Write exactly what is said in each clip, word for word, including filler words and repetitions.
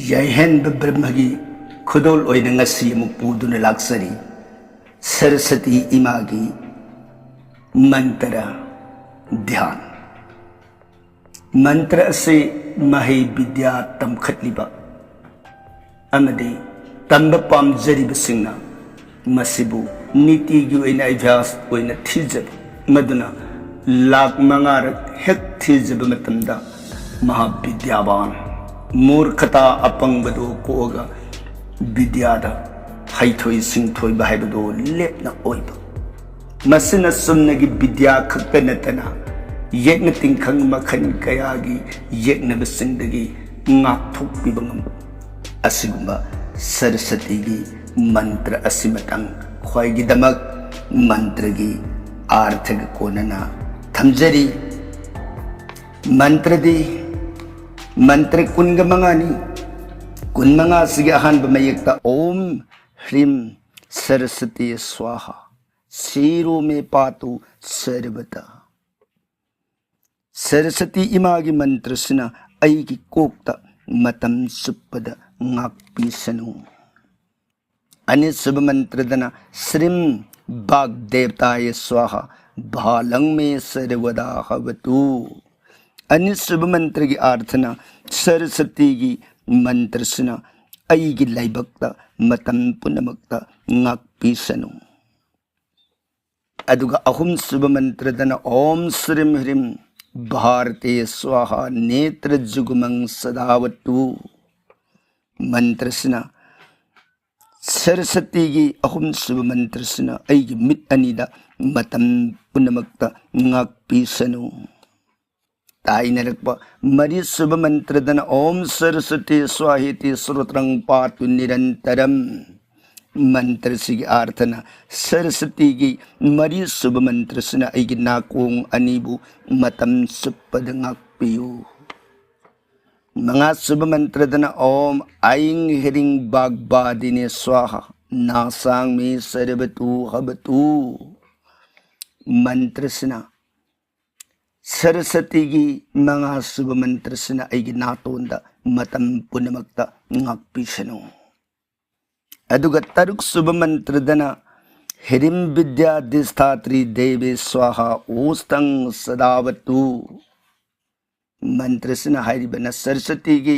ꯌꯥꯏꯍꯟꯕ ꯕ꯭ꯔꯍ꯭ꯃꯒꯤ ꯈꯨꯗꯣꯜ ꯑꯣꯏꯅ ꯉꯁꯤ ꯑꯃꯨꯛ ꯄꯨꯗꯨꯅ ꯂꯥꯛꯆꯔꯤ ꯁꯔꯁꯇꯤ ꯏꯃꯥꯒꯤ ꯃꯟꯇ꯭ꯔ ꯙ꯭ꯌꯥꯟ꯫ ꯃꯟꯇ꯭ꯔ ꯑꯁꯤ ꯃꯍꯩ ꯕꯤꯗ꯭ꯌꯥ ꯇꯝꯈꯠꯂꯤꯕ ꯑꯃꯗꯤ ꯇꯝꯕ ꯄꯥꯝꯖꯔꯤꯕꯁꯤꯡꯅ ꯃꯁꯤꯕꯨ ꯅꯤꯇꯤꯒꯤ ꯑꯣꯏꯅ ꯑꯚ꯭ꯌꯥꯁ ꯑꯣꯏꯅ ꯊꯤꯖꯕ, ꯃꯗꯨꯅ ꯂꯥꯛ ꯃꯉꯥꯔꯛ ꯍꯦꯛ ꯊꯤꯖꯕ ꯃꯇꯝꯗ ꯃꯍꯥꯕꯤꯗ꯭ꯌꯥꯕꯥꯟ, ꯃꯨꯔꯈꯇꯥ ꯑꯄꯪꯕꯗꯨ ꯀꯣꯛꯑꯒ ꯕꯤꯗ꯭ꯌꯥꯗ ꯍꯩꯊꯣꯏ ꯁꯤꯡꯊꯣꯏꯕ ꯍꯥꯏꯕꯗꯨ ꯂꯦꯞꯅ ꯑꯣꯏꯕ꯫ ꯃꯁꯤꯅ ꯆꯨꯝꯅꯒꯤ ꯕꯤꯗ꯭ꯌꯥ ꯈꯛꯇ ꯅꯠꯇꯅ ꯌꯦꯛꯅ ꯇꯤꯡꯈꯪ ꯃꯈꯜ ꯀꯌꯥꯒꯤ ꯌꯦꯛꯅꯕꯁꯤꯡꯗꯒꯤ ꯉꯥꯛꯊꯣꯛꯄꯤꯕ ꯉꯝꯕ꯫ ꯑꯁꯤꯒꯨꯝꯕ ꯁꯔꯁꯇꯤꯒꯤ ꯃꯟꯇ꯭ꯔ ꯑꯁꯤꯃꯇꯪ ꯈ꯭ꯋꯥꯏꯒꯤꯗꯃꯛ ꯃꯟꯇ꯭ꯔꯒꯤ ꯑꯥꯔꯊꯒ ꯀꯣꯟꯅꯅ ꯊꯝꯖꯔꯤ꯫ ꯃꯟꯇ꯭ꯔꯗꯤ ꯃꯟꯇ꯭ꯔ ꯀꯨꯟꯒ ꯃꯉꯥꯅꯤ꯫ ꯀꯨꯟꯃꯉꯥꯁꯤꯒꯤ ꯑꯍꯥꯟꯕ ꯃꯌꯦꯛꯇ ॐ ह्रीं सरस्वती स्वाहा, शिरो मे पातु सर्वदा꯫ ꯁꯔꯁꯇꯤ ꯏꯃꯥꯒꯤ ꯃꯟꯇ꯭ꯔꯁꯤꯅ ꯑꯩꯒꯤ ꯀꯣꯛꯇ ꯃꯇꯝ ꯆꯨꯞꯄꯗ ꯉꯥꯛꯄꯤꯁꯅꯨ꯫ ꯑꯅꯤꯁꯨꯕ ꯃꯟꯇ꯭ꯔꯗꯅ श्रीं वाग्देवताय स्वाहा, बालं मे सर्वदा भवतु꯫ ꯑꯅꯤꯁꯨꯕ ꯃꯟꯇ꯭ꯔꯒꯤ ꯑꯥꯔꯊꯅ ꯁꯔꯁꯇꯤꯒꯤ ꯃꯟꯇ꯭ꯔꯁꯤꯅ ꯑꯩꯒꯤ ꯂꯥꯏꯕꯛꯇ ꯃꯇꯝ ꯄꯨꯝꯅꯃꯛꯇ ꯉꯥꯛꯄꯤꯁꯅꯨ꯫ ꯑꯗꯨꯒ ꯑꯍꯨꯝꯁꯨꯕ ꯃꯟꯇ꯭ꯔꯗꯅ ॐ श्रीं ह्रीं भारते स्वाहा, नेत्रयुग्मं सदावतु꯫ ꯃꯟꯇ꯭ꯔꯁꯤꯅ ꯁꯔꯁꯇꯤꯒꯤ ꯑꯍꯨꯝꯁꯨꯕ ꯃꯟꯇ꯭ꯔꯁꯤꯅ ꯑꯩꯒꯤ ꯃꯤꯠ ꯑꯅꯤꯗ ꯃꯇꯝ ꯄꯨꯝꯅꯃꯛꯇ ꯉꯥꯛꯄꯤꯁꯅꯨ꯫ ꯇꯥꯏꯅꯔꯛꯄ ꯃꯔꯤꯁꯨꯕ ꯃꯟꯇ꯭ꯔꯗꯅ ॐ सरस्वती स्वाहेति श्रोत्रं पातु निरन्तरम्꯫ ꯃꯟꯇ꯭ꯔꯁꯤꯒꯤ ꯑꯥꯔꯊꯅ ꯁꯔꯁꯇꯤꯒꯤ ꯃꯔꯤꯁꯨꯕ ꯃꯟꯇ꯭ꯔꯁꯤꯅ ꯑꯩꯒꯤ ꯅꯥꯀꯣꯡ ꯑꯅꯤꯕꯨ ꯃꯇꯝ ꯆꯨꯞꯄꯗ ꯉꯥꯛꯄꯤꯌꯨ꯫ ꯃꯉꯥꯁꯨꯕ ꯃꯟꯇ꯭ꯔꯗꯅ ॐ ऐं ह्रीं वाग्वादिने स्वाहा, नासां मे सर्वतो भवतु꯫ ꯃꯟꯇ꯭ꯔꯁꯤꯅ ꯁꯔꯁꯇꯤꯒꯤ ꯃꯉꯥꯁꯨꯕ ꯃꯟꯇ꯭ꯔꯁꯤꯅ ꯑꯩꯒꯤ ꯅꯥꯇꯣꯟꯗ ꯃꯇꯝ ꯄꯨꯝꯅꯃꯛꯇ ꯉꯥꯛꯄꯤꯁꯅꯨ꯫ ꯑꯗꯨꯒ ꯇꯔꯨꯛꯁꯨꯕ ꯃꯟꯇ꯭ꯔꯗꯅ ꯍ꯭ꯔꯤꯝ ꯕꯤꯗ꯭ꯌꯥꯙꯤꯁ꯭ꯊꯥꯇ꯭ꯔꯤ ꯗꯦꯕꯤ ꯁ꯭ꯋꯥꯍꯥ ꯎꯁꯇꯪ ꯁꯗꯥꯕꯇꯨ꯫ ꯃꯟꯇ꯭ꯔꯁꯤꯅ ꯍꯥꯏꯔꯤꯕꯅ ꯁꯔꯁꯇꯤꯒꯤ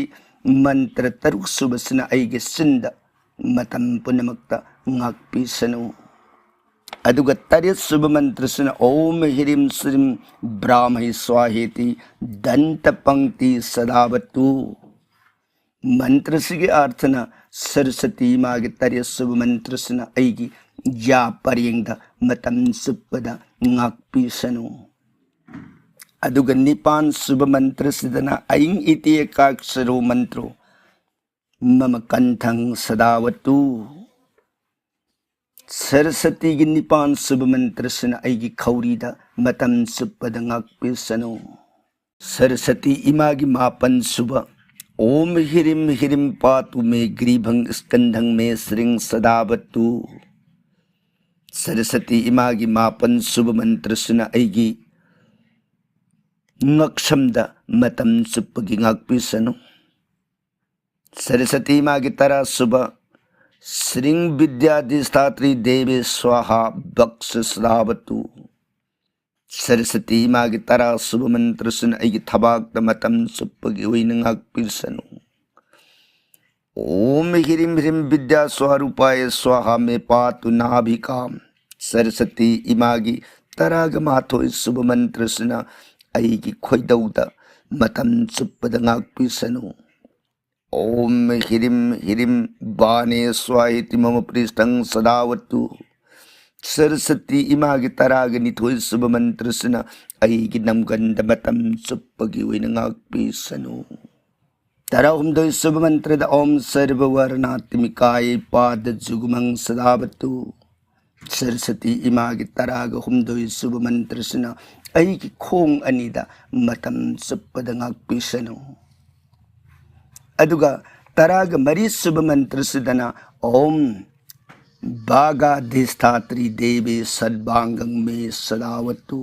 ꯃꯟꯇ꯭ꯔ ꯇꯔꯨꯛ ꯁꯨꯕꯁꯤꯅ ꯑꯩꯒꯤ ꯆꯤꯟꯗ ꯃꯇꯝ ꯄꯨꯝꯅꯃꯛꯇ ꯉꯥꯛꯄꯤꯁꯅꯨ꯫ ꯑꯗꯨꯒ ꯇꯔꯦꯠ ꯁꯨꯕ ꯃꯟꯇ꯭ꯔꯁꯤꯅ ॐ ह्रीं श्रीं ब्राह्मी स्वाहेति दंत पंक्ति सदावतु। ꯃꯟꯇ꯭ꯔꯁꯤꯒꯤ ꯑꯥꯔꯊꯅ ꯁꯔꯁꯇꯤ ꯏꯃꯥꯒꯤ ꯇꯔꯦꯠ ꯁꯨꯕ ꯃꯟꯇ꯭ꯔꯁꯤꯅ ꯑꯩꯒꯤ ꯌꯥ ꯄꯔꯦꯡꯗ ꯃꯇꯝ ꯆꯨꯞꯄꯗ ꯉꯥꯛꯄꯤꯁꯅꯨ꯫ ꯑꯗꯨꯒ ꯅꯤꯄꯥꯟ ꯁꯨꯕ ꯃꯟꯇ꯭ꯔꯁꯤꯗꯅ ऐं इति एकाक्षरो मन्त्रो मम कंठं सदावतु। ꯁꯔꯁꯇꯤꯒꯤ ꯅꯤꯄꯥꯟ ꯁꯨꯕ ꯃꯟꯇ꯭ꯔꯁꯤꯅ ꯑꯩꯒꯤ ꯈꯧꯔꯤꯗ ꯃꯇꯝ ꯆꯨꯞꯄꯗ ꯉꯥꯛꯄꯤꯁꯅꯨ꯫ ꯁꯔꯁꯇꯤ ꯏꯃꯥꯒꯤ ꯃꯥꯄꯟ ꯁꯨꯕ ॐ ह्रीं ह्रीं पातु मे ग्रीवं स्कन्धं मे श्रीं सदावतु꯫ ꯁꯔꯁꯇꯤ ꯏꯃꯥꯒꯤ ꯃꯥꯄꯟ ꯁꯨꯕ ꯃꯟꯇ꯭ꯔꯁꯤꯅ ꯑꯩꯒꯤ ꯉꯛꯁꯝꯗ ꯃꯇꯝ ꯆꯨꯞꯄꯒꯤ ꯉꯥꯛꯄꯤꯁꯅꯨ꯫ ꯁꯔꯁꯇꯤ ꯏꯃꯥꯒꯤ ꯇꯔꯥ ꯁꯨꯕ श्रीं विद्याधिष्ठात्री देवी स्वाहा वक्ष सदावतु꯫ ꯁꯔꯁꯇꯤ ꯏꯃꯥꯒꯤ ꯇꯔꯥ ꯁꯨꯕ ꯃꯟꯇ꯭ꯔꯁꯤꯅ ꯑꯩꯒꯤ ꯊꯕꯥꯛꯇ ꯃꯇꯝ ꯆꯨꯞꯄꯒꯤ ꯑꯣꯏꯅ ꯉꯥꯛꯄꯤꯁꯅꯨ꯫ ॐ ह्रीं ह्रीं विद्या स्वारूपाय स्वाहा मे पातु नाभिकां꯫ ꯁꯔꯁꯇꯤ ꯏꯃꯥꯒꯤ ꯇꯔꯥꯒ ꯃꯥꯊꯣꯏ ꯁꯨꯕ ꯃꯟꯇ꯭ꯔꯁꯤꯅ ꯑꯩꯒꯤ ꯈꯣꯏꯗꯧꯗ ꯃꯇꯝ ꯆꯨꯞꯄꯗ ꯉꯥꯛꯄꯤꯁꯅꯨ꯫ ॐ ह्रीं ह्रीं वाणे स्वाहेति मम पृष्ठं सदावतु। ꯁꯔꯁꯇꯤ ꯏꯃꯥꯒꯤ ꯇꯔꯥꯒ ꯅꯤꯊꯣꯏ ꯁꯨꯕ ꯃꯟꯇ꯭ꯔꯁꯤꯅ ꯑꯩꯒꯤ ꯅꯝꯒꯟꯗ ꯃꯇꯝ ꯆꯨꯞꯄꯒꯤ ꯑꯣꯏꯅ ꯉꯥꯛꯄꯤꯁꯅꯨ꯫ ꯇꯔꯥꯍꯨꯝꯗꯣꯏ ꯁꯨꯕ ꯃꯟꯇ꯭ꯔꯗ ॐ सर्ववर्णात्मिकायै पादयुग्मं सदावतु꯫ ꯁꯔꯁꯇꯤ ꯏꯃꯥꯒꯤ ꯇꯔꯥꯒ ꯍꯨꯝꯗꯣꯏ ꯁꯨꯕ ꯃꯟꯇ꯭ꯔꯁꯤꯅ ꯑꯩꯒꯤ ꯈꯣꯡ ꯑꯅꯤꯗ ꯃꯇꯝ ꯆꯨꯞꯄꯗ ꯉꯥꯛꯄꯤꯁꯅꯨ꯫ ꯑꯗꯨꯒ ꯇꯔꯥꯒ ꯃꯔꯤ ꯁꯨꯕ ꯃꯟꯇ꯭ꯔꯁꯤꯗꯅ ॐ वागाधिष्ठात्री देवी सर्वांगं मे सदावतु꯫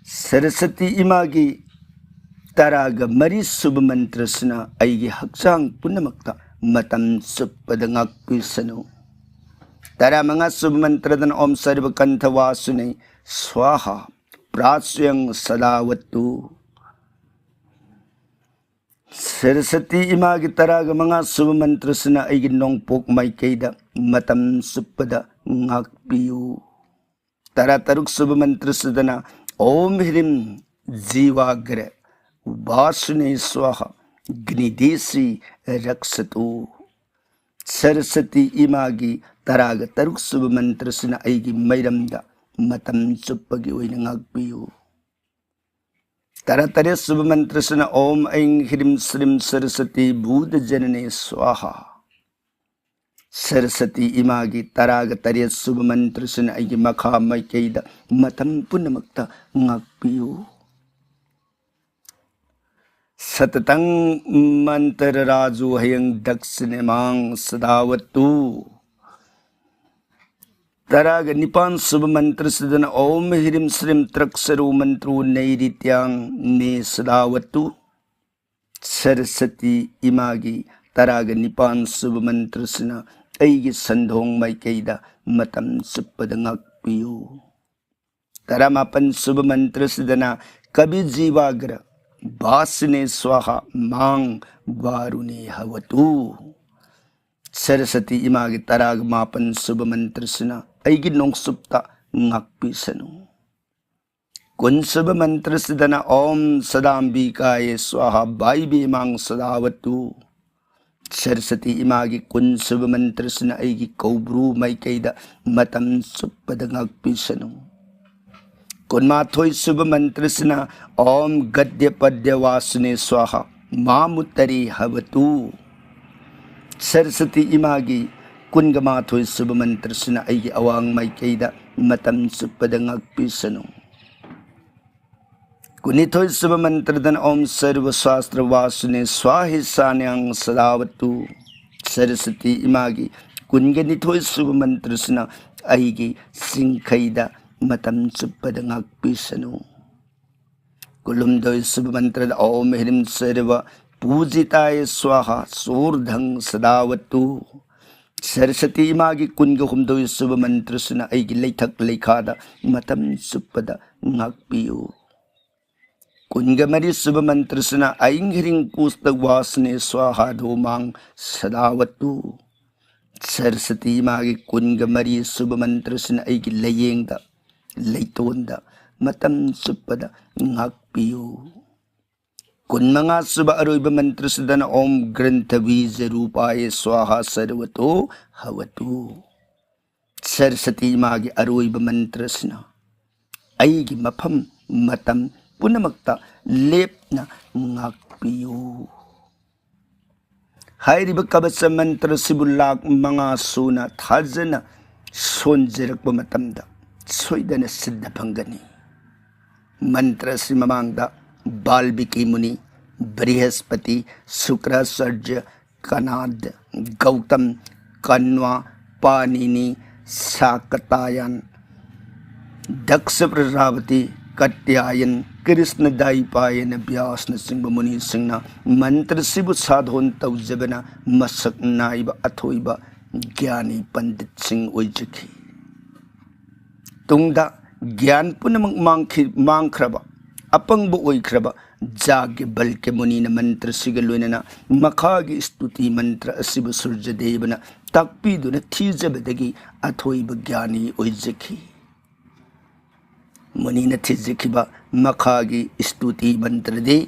ꯁꯔꯁꯇꯤ ꯏꯃꯥꯒꯤ ꯇꯔꯥꯒ ꯃꯔꯤ ꯁꯨꯕ ꯃꯟꯇ꯭ꯔꯁꯤꯅ ꯑꯩꯒꯤ ꯍꯛꯆꯥꯡ ꯄꯨꯝꯅꯃꯛꯇ ꯃꯇꯝ ꯆꯨꯞꯄꯗ ꯉꯥꯛꯄꯤꯁꯅꯨ꯫ ꯇꯔꯥꯃꯉꯥ ꯁꯨꯕ ꯃꯟꯇ꯭ꯔꯗꯅ ॐ सर्वकण्ठवासिने स्वाहा प्राच्यं सदावतु। ꯁꯔꯁꯇꯤ ꯏꯃꯥꯒꯤ ꯇꯔꯥꯒ ꯃꯉꯥ ꯁꯨꯕ ꯃꯟꯇ꯭ꯔꯁꯤꯅ ꯑꯩꯒꯤ ꯅꯣꯡꯄꯣꯛ ꯃꯥꯏꯀꯩꯗ ꯃꯇꯝ ꯆꯨꯞꯄꯗ ꯉꯥꯛꯄꯤꯌꯨ꯫ ꯇꯔꯥ ꯇꯔꯨꯛ ꯁꯨꯕ ꯃꯟꯇ꯭ꯔꯁꯤꯗꯅ ॐ ह्रीं जीवाग्र वासिने स्वाहा ग्निदेशे रक्षतु। ꯁꯔꯁꯇꯤ ꯏꯃꯥꯒꯤ ꯇꯔꯥꯒ ꯇꯔꯨꯛ ꯁꯨꯕ ꯃꯟꯇ꯭ꯔꯁꯤꯅ ꯑꯩꯒꯤ ꯃꯩꯔꯝꯗ ꯃꯇꯝ ꯆꯨꯞꯄꯒꯤ ꯑꯣꯏꯅ ꯉꯥꯛꯄꯤꯌꯨ꯫ ꯇꯔꯥ ꯇꯔꯦꯠ ꯁꯨꯕ ꯃꯟꯇ꯭ꯔꯁꯤꯅ ॐ ऐं ह्रीं श्रीं सरस्वती भूतजनने स्वाहा। ꯁꯔꯁꯇꯤ ꯏꯃꯥꯒꯤ ꯇꯔꯥꯒ ꯇꯔꯦꯠ ꯁꯨꯕ ꯃꯟꯇ꯭ꯔꯁꯤꯅ ꯑꯩꯒꯤ ꯃꯈꯥ ꯃꯥꯏꯀꯩꯗ ꯃꯇꯝ ꯄꯨꯝꯅꯃꯛꯇ ꯉꯥꯛꯄꯤꯌꯨ꯫ सततं मन्त्रराजो ह्रीं दक्षिणे मां सदावतु। ꯇꯔꯥꯒ ꯅꯤꯄꯥꯟ ꯁꯨꯕ ꯃꯟꯇ꯭ꯔꯁꯤꯗꯅ ॐ ह्रीं श्रीं त्र्यक्षरो मन्त्रो नैरृत्यां मे सदावतु। ꯁꯔꯁꯇꯤ ꯏꯃꯥꯒꯤ ꯇꯔꯥꯒ ꯅꯤꯄꯥꯟ ꯁꯨꯕ ꯃꯟꯇ꯭ꯔꯁꯤꯅ ꯑꯩꯒꯤ ꯁꯟꯗꯣꯡ ꯃꯥꯏꯀꯩꯗ ꯃꯇꯝ ꯆꯨꯞꯄꯗ ꯉꯥꯛꯄꯤꯌꯨ꯫ ꯇꯔꯥꯃꯥꯄꯟ ꯁꯨꯕ ꯃꯟꯇ꯭ꯔꯁꯤꯗꯅ कवि जीवाग्र वासिने स्वाहा मां वारुणे हवतु। ꯁꯔꯁꯇꯤ ꯏꯃꯥꯒꯤ ꯇꯔꯥꯒ ꯃꯥꯄꯟ ꯁꯨꯕ ꯃꯟꯇ꯭ꯔꯁꯤꯅ ꯑꯩꯒꯤ ꯅꯣꯡꯆꯨꯞꯇ ꯉꯥꯛꯄꯤꯁꯅꯨ꯫ ꯀꯨꯟ ꯁꯨꯕ ꯃꯟꯇ꯭ꯔꯁꯤꯗꯅ ॐ सदाम्बिकाय स्वाहा वायवे मां सदावतु। ꯁꯔꯁꯇꯤ ꯏꯃꯥꯒꯤ ꯀꯨꯟ ꯁꯨꯕ ꯃꯟꯇ꯭ꯔꯁꯤꯅ ꯑꯩꯒꯤ ꯀꯧꯕ꯭ꯔꯨ ꯃꯥꯏꯀꯩꯗ ꯃꯇꯝ ꯆꯨꯞꯄꯗ ꯉꯥꯛꯄꯤꯁꯅꯨ꯫ ꯀꯨꯟꯃꯥꯊꯣꯏ ꯁꯨꯕ ꯃꯟꯇ꯭ꯔꯁꯤꯅ ॐ गद्यपद्यवासिने स्वाहा मामुत्तरे हवतु। ꯁꯔꯁꯇꯤ ꯏꯃꯥꯒꯤ ꯀꯨꯟꯒ ꯃꯥꯊꯣꯏ ꯁꯨꯕ ꯃꯟꯇ꯭ꯔꯁꯤꯅ ꯑꯩꯒꯤ ꯑꯋꯥꯡ ꯃꯥꯏꯀꯩꯗ ꯃꯇꯝ ꯆꯨꯞꯄꯗ ꯉꯥꯛꯄꯤꯁꯅꯨ꯫ ꯀꯨꯟꯅꯤꯊꯣꯏ ꯁꯨꯕ ꯃꯟꯇ꯭ꯔꯗꯅ ॐ सर्वशास्त्रवासिने स्वाहा ईशान्यां सदावतु꯫ ꯁꯔꯁꯇꯤ ꯏꯃꯥꯒꯤ ꯀꯨꯟꯒ ꯅꯤꯊꯣꯏ ꯁꯨꯕ ꯃꯟꯇ꯭ꯔꯁꯤꯅ ꯑꯩꯒꯤ ꯆꯤꯡꯈꯩꯗ ꯃꯇꯝ ꯆꯨꯞꯄꯗ ꯉꯥꯛꯄꯤꯁꯅꯨ꯫ ꯀꯨꯟꯍꯨꯝꯗꯣꯏ ꯁꯨꯕ ꯃꯟꯇ꯭ꯔꯗ ॐ ह्रीं सर्वपूजिताय स्वाहा सोर्ध्वं सदावतु꯫ ꯁꯔꯁꯇꯤ ꯏꯃꯥꯒꯤ ꯀꯨꯟꯒ ꯍꯨꯝꯗꯣꯏ ꯁꯨꯕ ꯃꯟꯇ꯭ꯔꯁꯤꯅ ꯑꯩꯒꯤ ꯂꯩꯊꯛ ꯂꯩꯈꯥꯗ ꯃꯇꯝ ꯆꯨꯞꯄꯗ ꯉꯥꯛꯄꯤꯌꯨ꯫ ꯀꯨꯟꯒ ꯃꯔꯤ ꯁꯨꯕ ꯃꯟꯇ꯭ꯔꯁꯤꯅ ऐं ह्रीं कूष्ठवासिने स्वाहा धूमां सदावतु꯫ ꯁꯔꯁꯇꯤ ꯏꯃꯥꯒꯤ ꯀꯨꯟꯒ ꯃꯔꯤ ꯁꯨꯕ ꯃꯟꯇ꯭ꯔꯁꯤꯅ ꯑꯩꯒꯤ ꯂꯥꯌꯦꯡꯗ, ꯂꯩꯇꯣꯟꯗ ꯃꯇꯝ ꯆꯨꯞꯄꯗ ꯉꯥꯛꯄꯤꯌꯨ꯫ ꯀꯨꯟꯃꯉꯥ ꯁꯨꯕ ꯑꯔꯣꯏꯕ ꯃꯟꯇ꯭ꯔꯁꯤꯗꯅ ॐ गन्धबीजरूपाय स्वाहा सर्वतो हवतु꯫ ꯁꯔꯁꯇꯤ ꯏꯃꯥꯒꯤ ꯑꯔꯣꯏꯕ ꯃꯟꯇ꯭ꯔꯁꯤꯅ ꯑꯩꯒꯤ ꯃꯐꯝ ꯃꯇꯝ ꯄꯨꯝꯅꯃꯛꯇ ꯂꯦꯞꯅ ꯉꯥꯛꯄꯤꯌꯨ꯫ ꯍꯥꯏꯔꯤꯕ ꯀꯕꯆ ꯃꯟꯇ꯭ꯔꯁꯤꯕꯨ ꯂꯥꯛ ꯃꯉꯥ ꯁꯨꯅ ꯊꯥꯖꯅ ꯁꯣꯟꯖꯔꯛꯄ ꯃꯇꯝꯗ ꯁꯣꯏꯗꯅ ꯁꯤꯗ ꯐꯪꯒꯅꯤ꯫ ꯃꯟꯇ꯭ꯔꯁꯤ ꯃꯃꯥꯡꯗ ꯕꯥꯜꯃꯤꯀꯤ ꯃꯨꯅꯤ, ꯕ꯭ꯔꯤꯍꯁꯄꯇꯤ, ꯁꯨꯀ꯭ꯔꯥꯆꯥꯔꯖ, ꯀꯅꯥꯗ, ꯒꯧꯇꯝ, ꯀꯟꯋꯥ, ꯄꯥꯅꯤꯅꯤ, ꯁꯥꯀꯇꯥꯌꯟ, ꯗꯛꯁ ꯄ꯭ꯔꯖꯥꯄꯇꯤ, ꯀꯠꯌꯥꯌꯟ, ꯀ꯭ꯔꯤꯁꯅ ꯗꯥꯏꯄꯥꯌꯟ, ꯕ꯭ꯌꯥꯁꯅꯆꯤꯡꯕ ꯃꯨꯅꯤꯁꯤꯡꯅ ꯃꯟꯇ꯭ꯔꯁꯤꯕꯨ ꯁꯥꯙꯣꯟ ꯇꯧꯖꯕꯅ ꯃꯁꯛ ꯅꯥꯏꯕ ꯑꯊꯣꯏꯕ ꯒ꯭ꯌꯥꯅꯤ ꯄꯟꯗꯤꯠꯁꯤꯡ ꯑꯣꯏꯖꯈꯤ꯫ ꯇꯨꯡꯗ ꯒ꯭ꯌꯥꯟ ꯄꯨꯝꯅꯃꯛ ꯃꯥꯡꯈꯤ-, ꯃꯥꯡꯈ꯭ꯔꯕ, ꯑꯄꯪꯕ ꯑꯣꯏꯈ꯭ꯔꯕ ꯖꯥꯒ꯭ꯌꯕꯜꯀ꯭ꯌ ꯃꯨꯅꯤꯅ ꯃꯟꯇ꯭ꯔꯁꯤꯒ ꯂꯣꯏꯅꯅ ꯃꯈꯥꯒꯤ ꯁ꯭ꯇꯨꯇꯤ ꯃꯟꯇ꯭ꯔ ꯑꯁꯤꯕꯨ ꯁꯨꯔꯖꯗꯦꯕꯅ ꯇꯥꯛꯄꯤꯗꯨꯅ ꯊꯤꯖꯕꯗꯒꯤ ꯑꯊꯣꯏꯕ ꯒ꯭ꯌꯥꯅꯤ ꯑꯣꯏꯖꯈꯤ꯫ ꯃꯨꯅꯤꯅ ꯊꯤꯖꯈꯤꯕ ꯃꯈꯥꯒꯤ ꯁ꯭ꯇꯨꯇꯤ ꯃꯟꯇ꯭ꯔꯗꯤ,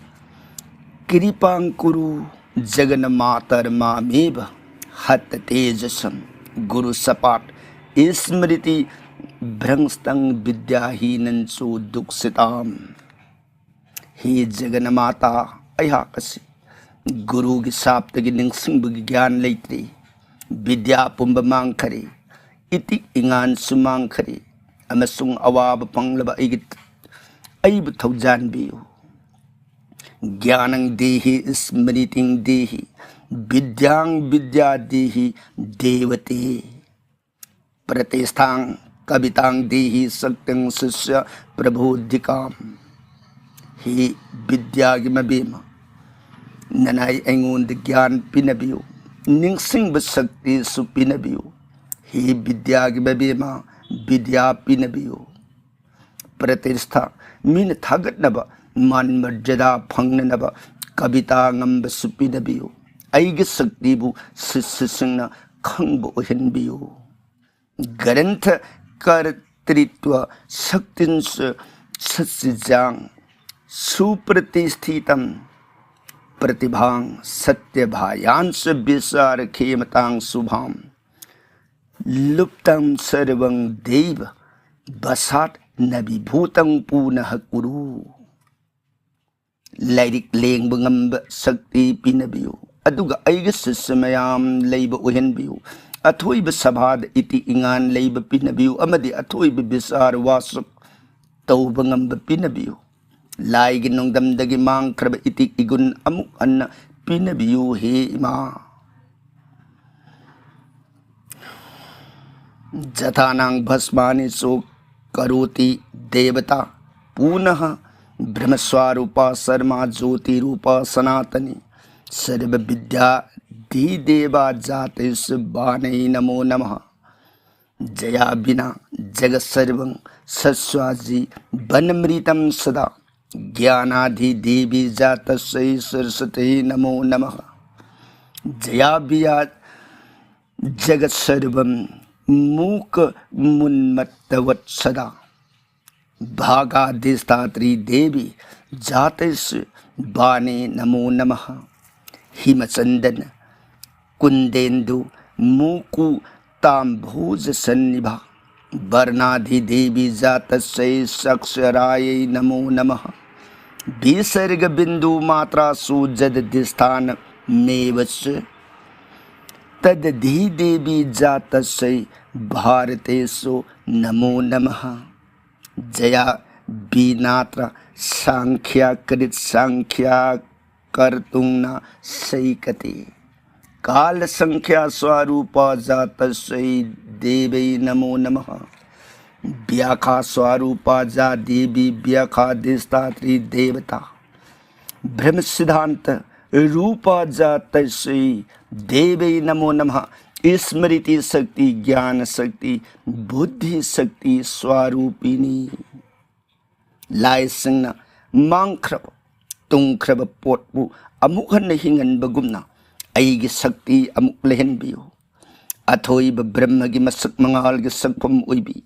कृपां कुरु जगन्मातर्मामेव हततेजसं गुरुशापात् स्मृतिभ्रंशं विद्याहीनञ्च दुःखिताम्꯫ ꯍꯦ ꯖꯒꯟꯃꯥꯇꯥ, ꯑꯩꯍꯥꯛ ꯑꯁꯤ ꯒꯨꯔꯨꯒꯤ ꯁꯥꯞꯇꯒꯤ ꯅꯤꯡꯁꯤꯡꯕꯒꯤ ꯒ꯭ꯌꯥꯟ ꯂꯩꯇ꯭ꯔꯦ꯫ ꯕꯤꯗ꯭ꯌꯥ ꯄꯨꯝꯕ ꯃꯥꯡꯈꯔꯦ꯫ ꯏꯇꯤꯛ ꯏꯉꯥꯟꯁꯨ ꯃꯥꯡꯈꯔꯦ꯫ ꯑꯃꯁꯨꯡ ꯑꯋꯥꯕ ꯐꯪꯂꯕ ꯑꯩꯒꯤ, ꯑꯩꯕꯨ ꯊꯧꯖꯥꯟꯕꯤꯌꯨ꯫ ꯒ꯭ꯌꯥꯅꯪ ꯗꯦꯍꯤ ꯁ꯭ꯃ꯭ꯔꯤꯇꯤꯡ ꯗꯦꯍꯤ ꯕꯤꯗ꯭ꯌꯥꯡ ꯕꯤꯗ꯭ꯌꯥ ꯗꯦꯍꯤ ꯗꯦꯕꯇꯦ꯫ ꯄ꯭ꯔꯇꯤꯁꯊꯥꯡ ꯀꯕꯤꯇꯥꯡ ꯗꯦꯍꯤ ꯁꯛꯇꯪ ꯁꯤꯁ꯭ꯌ ꯄ꯭ꯔꯕꯣꯙꯤꯀꯥꯝ꯫ ꯍꯤ ꯕꯤꯗ꯭ꯌꯥꯒꯤ ꯃꯕꯦꯝꯃ, ꯅꯅꯥꯏ ꯑꯩꯉꯣꯟꯗ ꯒ꯭ꯌꯥꯟ ꯄꯤꯅꯕꯤꯌꯨ, ꯅꯤꯡꯁꯤꯡꯕ ꯁꯛꯇꯤꯁꯨ ꯄꯤꯅꯕꯤꯌꯨ꯫ ꯍꯤ ꯕꯤꯗ꯭ꯌꯥꯒꯤ ꯃꯕꯦꯝꯃ, ꯕꯤꯗ꯭ꯌꯥ ꯄꯤꯅꯕꯤꯌꯨ꯫ ꯄ꯭ꯔꯇꯤꯁꯊꯥ, ꯃꯤꯅ ꯊꯥꯒꯠꯅꯕ, ꯃꯥꯟ ꯃꯔꯖꯗꯥ ꯐꯪꯅꯅꯕ ꯀꯕꯤꯇꯥ ꯉꯝꯕꯁꯨ ꯄꯤꯅꯕꯤꯌꯨ꯫ ꯑꯩꯒꯤ ꯁꯛꯇꯤꯕꯨ ꯁꯤꯁ꯭ꯌꯁꯤꯡꯅ ꯈꯪꯕ ꯑꯣꯏꯍꯟꯕꯤꯌꯨ꯫ ꯒ꯭ꯔꯟꯊ ꯀꯔꯇ꯭ꯔꯤꯠꯋ ꯁꯛꯇꯤꯟꯁ ꯁꯠꯁꯤꯖꯥꯡ ꯁꯨꯄ꯭ꯔꯇꯤꯁꯊꯤꯇꯝ ꯄ꯭ꯔꯇꯤꯚꯥꯡ ꯁꯠꯌꯚꯥꯌꯥꯟꯁ ꯕꯤꯆꯥꯔ ꯈꯦꯃꯇꯥꯡ ꯁꯨꯚꯥꯝ ꯂꯨꯞꯇꯝ ꯁꯔꯕꯪ ꯗꯦꯕ ꯕꯁꯥꯠ ꯅꯕꯤꯚꯨꯇꯪ ꯄꯨꯅꯍ ꯀꯨꯔꯨ꯫ ꯂꯥꯏꯔꯤꯛ ꯂꯦꯡꯕ ꯉꯝꯕ ꯁꯛꯇꯤ ꯄꯤꯅꯕꯤꯌꯨ꯫ ꯑꯗꯨꯒ ꯑꯩꯒꯤ ꯁꯤꯁ꯭ꯌ ꯃꯌꯥꯝ ꯂꯩꯕ ꯑꯣꯏꯍꯟꯕꯤꯌꯨ꯫ ꯑꯊꯣꯏꯕ ꯁꯚꯥꯗ ꯏꯇꯤ ꯏꯉꯥꯟ ꯂꯩꯕ ꯄꯤꯅꯕꯤꯌꯨ ꯑꯃꯗꯤ ꯑꯊꯣꯏꯕ ꯕꯤꯆꯥꯔ ꯋꯥꯁꯛ ꯇꯧꯕ ꯉꯝꯕ ꯄꯤꯅꯕꯤꯌꯨ꯫ ꯂꯥꯏꯒꯤ ꯅꯣꯡꯗꯝꯗꯒꯤ ꯃꯥꯡꯈ꯭ꯔꯕ ꯏꯇꯤꯛ ꯏꯒꯨꯟ ꯑꯃꯨꯛ ꯍꯟꯅ ꯄꯤꯅꯕꯤꯌꯨ, ꯍꯦ ꯏꯃꯥ꯫ ꯖꯊꯥꯅꯥꯡ ꯚꯁ꯭ꯃꯥꯅꯤ ꯆꯣ ꯀꯔꯣꯇꯤ ꯗꯦꯕꯇꯥ ꯄꯨꯅꯍ ꯕ꯭ꯔꯍ꯭ꯃꯁ꯭ꯋꯥꯔꯨꯄꯥ ꯁꯔꯃꯥ ꯖꯣꯇꯤꯔꯨꯄꯥ ꯁꯅꯥꯇꯅꯤ ꯁꯔꯕ ꯕꯤꯗ꯭ꯌꯥ ꯙꯤ ꯗꯦꯕꯥ ꯖꯥꯇꯦꯁꯨ ꯕꯥꯅꯩ ꯅꯃꯣ ꯅꯃ꯫ ꯖꯌꯥ ꯕꯤꯅꯥ ꯖꯒꯠ ꯁꯔꯕꯪ ꯁꯠꯁ꯭ꯋꯥꯖꯤ ꯕꯅꯃ꯭ꯔꯤꯇꯝ ꯁꯗꯥ ꯒ꯭ꯌꯥꯅꯥꯙꯤ ꯗꯦꯕꯤ ꯖꯥꯇꯁꯩ ꯁꯔꯁꯇꯩ ꯅꯃꯣ ꯅꯃ꯫ ꯖꯌꯥ ꯕꯤꯌꯥ ꯖꯒꯠ ꯁꯔꯕꯝ ꯃꯨꯀ ꯃꯨꯟꯃꯠꯇꯋꯠ ꯁꯗꯥ ꯚꯥꯒꯥꯙꯤꯁ꯭ꯊꯥꯇ꯭ꯔꯤ ꯗꯦꯕꯤ ꯖꯥꯇꯩꯁ ꯕꯥꯅꯦ ꯅꯃꯣ ꯅꯃ꯫ ꯍꯤꯃꯆꯟꯗꯅ ꯀꯨꯟꯗꯦꯟꯗꯨ ꯃꯨꯀꯨ ꯇꯥꯝꯚꯣꯖ ꯁꯟꯅꯤꯚꯥ ꯕꯔꯅꯥꯙꯤ ꯗꯦꯕꯤ ꯖꯥꯇꯁꯩ ꯁꯛꯁꯔꯥꯌꯩ ꯅꯃꯣ ꯅꯃ꯫ ꯕꯤꯁꯔꯒ ꯕꯤꯟꯗꯨ ꯃꯥꯇ꯭ꯔꯥꯁꯨ ꯖꯗꯗꯤꯁ꯭ꯊꯥꯅ ꯃꯦꯚꯆ ꯇꯗꯙꯤ ꯗꯦꯕꯤ ꯖꯥꯇꯁꯩ ꯚꯥꯔꯇꯦꯁꯨ ꯅꯃꯣ ꯅꯃ꯫ ꯖꯌꯥ ꯕꯤꯅꯥꯇ꯭ꯔ ꯁꯪꯈ꯭ꯌꯥ ꯀ꯭ꯔꯤꯠ ꯁꯪꯈ꯭ꯌꯥ ꯀꯔꯇꯨꯡꯅ ꯁꯩꯀꯇꯤ ꯀꯥꯂ ꯁꯪꯈ꯭ꯌꯥ ꯁ꯭ꯋꯔꯨꯄ ꯖꯥꯇꯁꯩ ꯗꯦꯕꯩ ꯅꯃꯣ ꯅꯃ꯫ Vyākhā swarūpā ca devi vyākhādhistātrī devatā. Brahma siddhanta rūpā ca tasmai devai namo namaha. Smriti sakti, jnana sakti, buddhi sakti swarūpini. ꯂꯥꯏꯁꯤꯡꯅ ꯃꯥꯡꯈ꯭ꯔꯕ, ꯇꯨꯝꯈ꯭ꯔꯕ ꯄꯣꯠꯄꯨ ꯑꯃꯨꯛ ꯍꯟꯅ ꯍꯤꯡꯍꯟꯕꯒꯨꯝꯅ ꯑꯩꯒꯤ ꯁꯛꯇꯤ ꯑꯃꯨꯛ ꯂꯩꯍꯟꯕꯤꯌꯨ꯫ ꯑꯊꯣꯏꯕ ꯕ꯭ꯔꯍ꯭ꯃꯒꯤ ꯃꯁꯛ ꯃꯉꯥꯜꯒꯤ ꯁꯛꯐꯝ ꯑꯣꯏꯕꯤ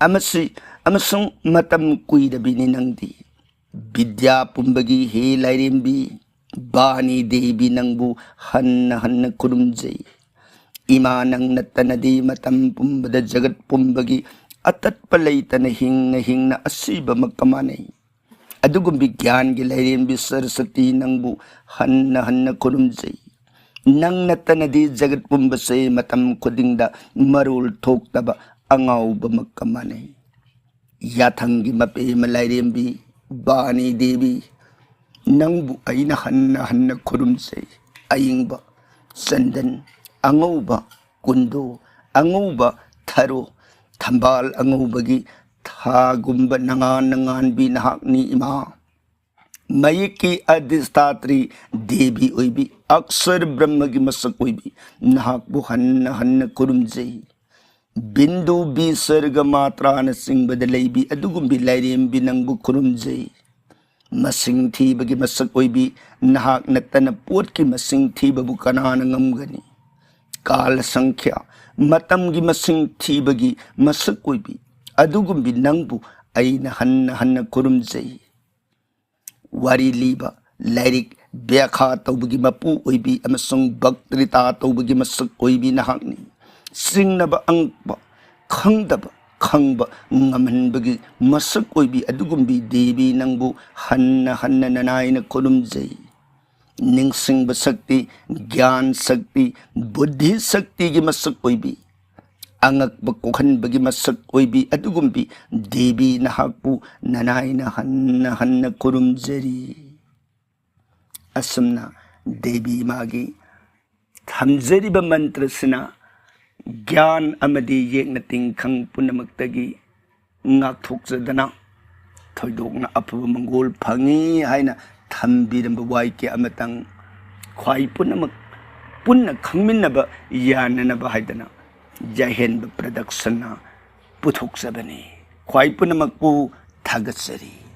ꯑꯃꯁꯤ-, ꯑꯃꯁꯨꯡ ꯃꯇꯝ ꯀꯨꯏꯔꯕꯤꯅꯤ ꯅꯪꯗꯤ꯫ ꯕꯤꯗ꯭ꯌꯥ ꯄꯨꯝꯕꯒꯤ ꯍꯦ ꯂꯥꯏꯔꯦꯝꯕꯤ, ꯕꯥꯅꯤ ꯗꯦꯕꯤ ꯅꯪꯕꯨ ꯍꯟꯅ ꯍꯟꯅ ꯈꯨꯔꯨꯝꯖꯩ꯫ ꯏꯃꯥ, ꯅꯪ ꯅꯠꯇꯅꯗꯤ ꯃꯇꯝ ꯄꯨꯝꯕꯗ ꯖꯒꯠ ꯄꯨꯝꯕꯒꯤ ꯑꯇꯠꯄ ꯂꯩꯇꯅ ꯍꯤꯡꯅ ꯍꯤꯡꯅ ꯑꯁꯤꯕꯃꯛꯀ ꯃꯥꯟꯅꯩ꯫ ꯑꯗꯨꯒꯨꯝꯕꯤ ꯒ꯭ꯌꯥꯟꯒꯤ ꯂꯥꯏꯔꯦꯝꯕꯤ ꯁꯔꯁꯇꯤ ꯅꯪꯕꯨ ꯍꯟꯅ ꯍꯟꯅ ꯈꯨꯔꯨꯝꯖꯩ꯫ ꯅꯪ ꯅꯠꯇꯅꯗꯤ ꯖꯒꯠ ꯄꯨꯝꯕꯁꯦ ꯃꯇꯝ ꯈꯨꯗꯤꯡꯗ ꯃꯔꯣꯜ ꯊꯣꯛꯇꯕ ꯑꯉꯥꯎꯕꯃꯛꯀ ꯃꯥꯟꯅꯩ꯫ ꯌꯥꯊꯪꯒꯤ ꯃꯄꯦꯃ ꯂꯥꯏꯔꯦꯝꯕꯤ ꯕꯥꯅꯤ ꯗꯦꯕꯤ, ꯅꯪꯕꯨ ꯑꯩꯅ ꯍꯟꯅ ꯍꯟꯅ ꯈꯨꯔꯨꯝꯖꯩ꯫ ꯑꯏꯪꯕ ꯆꯟꯗꯟ, ꯑꯉꯧꯕ ꯀꯨꯟꯗꯣ, ꯑꯉꯧꯕ ꯊꯔꯣ, ꯊꯝꯕꯥꯜ ꯑꯉꯧꯕꯒꯤ ꯊꯥꯒꯨꯝꯕ ꯅꯉꯥꯟꯅ ꯉꯥꯟꯕꯤ ꯅꯍꯥꯛꯅꯤ ꯏꯃꯥ꯫ ꯃꯌꯦꯛꯀꯤ ꯑꯙꯤꯁꯊꯥꯇ꯭ꯔꯤ ꯗꯦꯕꯤ ꯑꯣꯏꯕꯤ, ꯑꯛꯁꯔ ꯕ꯭ꯔꯍ꯭ꯃꯒꯤ ꯃꯁꯛ ꯑꯣꯏꯕꯤ, ꯅꯍꯥꯛꯄꯨ ꯍꯟꯅ ꯍꯟꯅ ꯈꯨꯔꯨꯝꯖꯩ꯫ ꯕꯤꯟꯗꯨ ꯕꯤꯁꯔꯒ ꯃꯥꯇ꯭ꯔꯥꯅꯆꯤꯡꯕꯗ ꯂꯩꯕꯤ ꯑꯗꯨꯒꯨꯝꯕꯤ ꯂꯥꯏꯔꯦꯝꯕꯤ ꯅꯪꯕꯨ ꯈꯨꯔꯨꯝꯖꯩ꯫ ꯃꯁꯤꯡ ꯊꯤꯕꯒꯤ ꯃꯁꯛ ꯑꯣꯏꯕꯤ, ꯅꯍꯥꯛ ꯅꯠꯇꯅ ꯄꯣꯠꯀꯤ ꯃꯁꯤꯡ ꯊꯤꯕꯕꯨ ꯀꯅꯥꯅ ꯉꯝꯒꯅꯤ? ꯀꯥꯂ ꯁꯪꯈ꯭ꯌꯥ, ꯃꯇꯝꯒꯤ ꯃꯁꯤꯡ ꯊꯤꯕꯒꯤ ꯃꯁꯛ ꯑꯣꯏꯕꯤ ꯑꯗꯨꯒꯨꯝꯕꯤ ꯅꯪꯕꯨ ꯑꯩꯅ ꯍꯟꯅ ꯍꯟꯅ ꯈꯨꯔꯨꯝꯖꯩ꯫ ꯋꯥꯔꯤ ꯂꯤꯕ, ꯂꯥꯏꯔꯤꯛ ꯕ꯭ꯌꯥꯈꯥ ꯇꯧꯕꯒꯤ ꯃꯄꯨ ꯑꯣꯏꯕꯤ ꯑꯃꯁꯨꯡ ꯚꯛꯇ꯭ꯔꯤꯇꯥ ꯇꯧꯕꯒꯤ ꯃꯁꯛ ꯑꯣꯏꯕꯤ ꯅꯍꯥꯛꯅꯤ꯫ ꯆꯤꯡꯅꯕ ꯑꯉꯛꯄ, ꯈꯪꯗꯕ ꯈꯪꯕ ꯉꯝꯍꯟꯕꯒꯤ ꯃꯁꯛ ꯑꯣꯏꯕꯤ ꯑꯗꯨꯒꯨꯝꯕꯤ ꯗꯦꯕꯤ ꯅꯪꯕꯨ ꯍꯟꯅ ꯍꯟꯅ ꯅꯅꯥꯏꯅ ꯈꯨꯔꯨꯝꯖꯩ꯫ ꯅꯤꯡꯁꯤꯡꯕ ꯁꯛꯇꯤ, ꯒ꯭ꯌꯥꯟ ꯁꯛꯇꯤ, ꯕꯨꯗꯙꯤ ꯁꯛꯇꯤꯒꯤ ꯃꯁꯛ ꯑꯣꯏꯕꯤ, ꯑꯉꯛꯄ ꯀꯣꯛꯍꯟꯕꯒꯤ ꯃꯁꯛ ꯑꯣꯏꯕꯤ ꯑꯗꯨꯒꯨꯝꯕꯤ ꯗꯦꯕꯤ ꯅꯍꯥꯛꯄꯨ ꯅꯅꯥꯏꯅ ꯍꯟꯅ ꯍꯟꯅ ꯈꯨꯔꯨꯝꯖꯔꯤ꯫ ꯑꯁꯨꯝꯅ ꯗꯦꯕꯤ ꯃꯥꯒꯤ ꯊꯝꯖꯔꯤꯕ ꯃꯟꯇ꯭ꯔꯁꯤꯅ ꯒ꯭ꯌꯥꯟ ꯑꯃꯗꯤ ꯌꯦꯛꯅ ꯇꯤꯡꯈꯪ ꯄꯨꯝꯅꯃꯛꯇꯒꯤ ꯉꯥꯛꯊꯣꯛꯆꯗꯅ ꯊꯣꯏꯗꯣꯛꯅ ꯑꯐꯕ ꯃꯪꯒꯣꯜ ꯐꯪꯏ ꯍꯥꯏꯅ ꯊꯝꯕꯤꯔꯝꯕ ꯋꯥꯏ ꯀꯦ ꯑꯃꯇꯪ ꯈ꯭ꯋꯥꯏ ꯄꯨꯝꯅꯃꯛ ꯄꯨꯟꯅ ꯈꯪꯃꯤꯟꯅꯕ ꯌꯥꯅꯅꯕ ꯍꯥꯏꯗꯅ ꯌꯥꯏꯍꯦꯟꯕ ꯄ꯭ꯔꯗꯛꯁꯟꯅ ꯄꯨꯊꯣꯛꯆꯕꯅꯤ꯫ ꯈ꯭ꯋꯥꯏ ꯄꯨꯝꯅꯃꯛꯄꯨ ꯊꯥꯒꯠꯆꯔꯤ꯫